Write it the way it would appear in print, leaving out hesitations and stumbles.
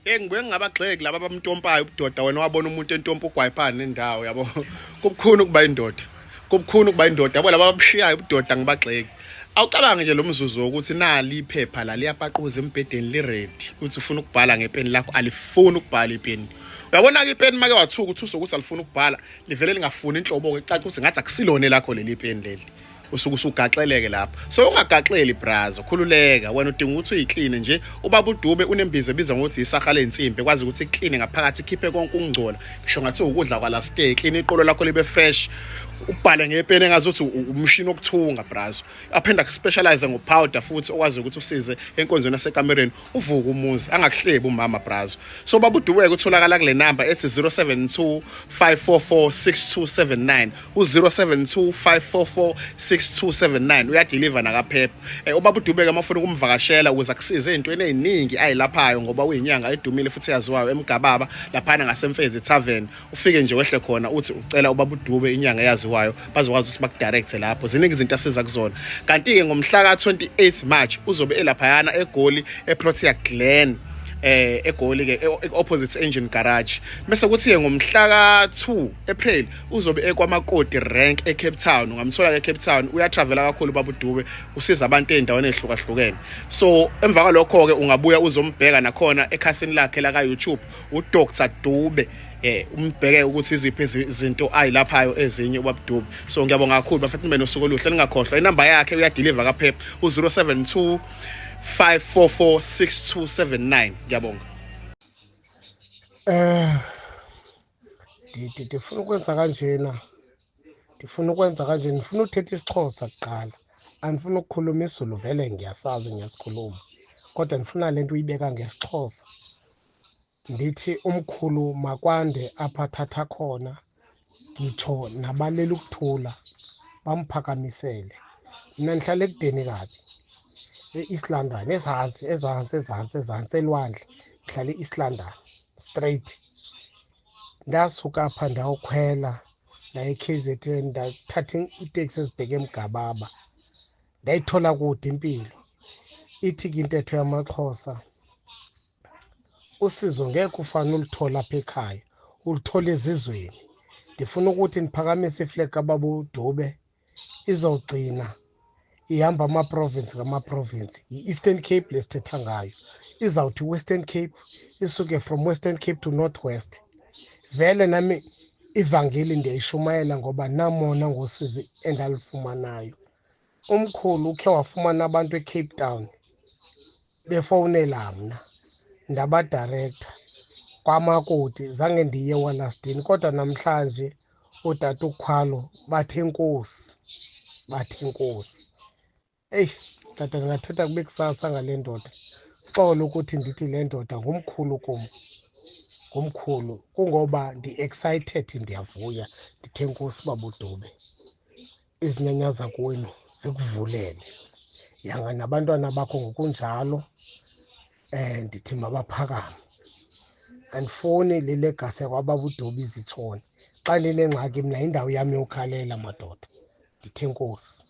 Hey, ngibuye ngingabagxeki laba abamntompayo ubudoda. Wena wabona umuntu entompa ugwayiphana nendawo, yabo. Kubukhuni ukuba indoda, kubukhuni ukuba indoda, yabo. Laba ababushiyayo ubudoda ngibagxeki. Awucabange nje lo mzuzu wokuthi nali iphepha la liyapaquza embhedeni, li-ready, uthi ufuna ukubhala ngepeni lakho, alifuni ukubhala ipeni. Uyabona-ke ipeni, make wathuka uthi usokuthi alifuni ukubhala, livele lingafuni inhlobo-ke, kucaca ukuthi ngathi akusilona elakho leli peni leli. Usuke usugaxeleke lapho. So ungagaxeli brazo, khululeka. Wena udinga ukuthi uyikline nje. Ubaba uDube unembiza ebiza ngokuthi isaha lensimbi, ekwazi ukuthi ikline ngaphakathi, ikhiphe konke ukungcola, ngisho ngathi ukudla kwalast day. Clean iqolo lakho libe fresh, ubhale ngepeni engazuthi umshini wokuthunga, brazo. Aphinde specialize ngo-powder futhi okwazi ukuthi usize enkonzweni yasekamereni, uvuke umuzi, angakuhlebi umama, brazo. So baba uDubeke utholakala kule namba ethi 072 544 6279, u-072 544 6279. Uyadeliver nakaphepha ubaba uDubeke uma ufuna ukumvakashela ukuze akusize ey'ntweni ey'ningi ayilaphayo, ngoba uyinyanga edumile futhi yaziwayo eMgababa laphana ngaseMfezi Tavern. Ufike nje wehle khona, uthi ucela ubaba uDube, inyanga eyaziwayo, bazokwazi ukuthi bakudirecte lapho. Ziningi izinto asiza kuzona. Kanti-ke ngomhla ka-28 March uzobe elaphayana eGoli, eProtea Glen, eGoli ke, opposite Engine Garage. Bese kuthi ke ngomhla ka2 April uzobe ekwaMakoti Rank eCape Town. Ungamthola ke eCape Town. Uyatravela kakhulu baba uDube, usiza abantu ezindaweni ezihlukahlukene. So emva kwalokho ke ungabuya uzombheka nakhona ekhasini lakhe la ka YouTube, uDr Dube, umbheke ukuthi iziphi izinto ayilaphayo ezinye ubaba Dube. So ngiyabonga kakhulu bafethu, nibe nosuku oluhle. Ningakhohlwa inamba yakhe, uyadeliver kaphepha, u-072 544 6279. Ngiyabonga. Ndifuna ukwenza kanjena, ndifuna ukwenza kanje, ndifuna uthetha isiXhosa kuqala. Andifuna ukukhuluma isiZulu, vele ngiyasazi, ngiyasikhuluma, kodwa ndifuna le nto uyibeka ngesiXhosa. Ndithi umkhulu makwande apho athatha khona, ngitsho nabalela ukuthula bamphakamisele. Mna ndihlala ekudeni kabi, e-East London, ezantsi ezantsi ezantsi ezantsi elwandle. Ndihlala e-East London straight. Ndasuka apha ndawukhwela ndaya e-KZN, ndathatha iteksi ezibheke eMgababa, ndayithola kude impilo. Ithi ke intetho yamaXhosa, usizo ngeke ufane uluthola apha ekhaya, uluthola ezizweni. Ndifuna ukuthi ndiphakamise iflag kababa uDube, izawugcina ihamba ama-province ngama-province. Yi-Eastern Cape lesithetha ngayo, izawuthi Western Cape, isuke from Western Cape to North West. Vele nami ivangeli ndiyayishumayela ngoba namona ngosizi endalifumanayo. Umkhulu ukhe wafumana abantu eCape Town befowunela mna, ndabadirector kwamakoti. Zange ndiye Wallaston, kodwa namhlanje utata uKhwalo bathe enkosi, bathe enkosi. Eyi tata, ndingathetha kube kusasa ngale ndoda. Xolo ukuthi ndithi le ndoda ngumkhulu kum, ngumkhulu, kungoba ndi-excited, ndiyavuya. Ndithe enkosi baba uDube, izinyanya zakwenu zikuvulele, yanga nabantwana bakho ngokunjalo. Ndithi mabaphakame. Andifuni le legacy yakwababa uDube izitshone. Xa ndinengxaki mna, indawo yam yokhalela madoda. Ndithe enkosi.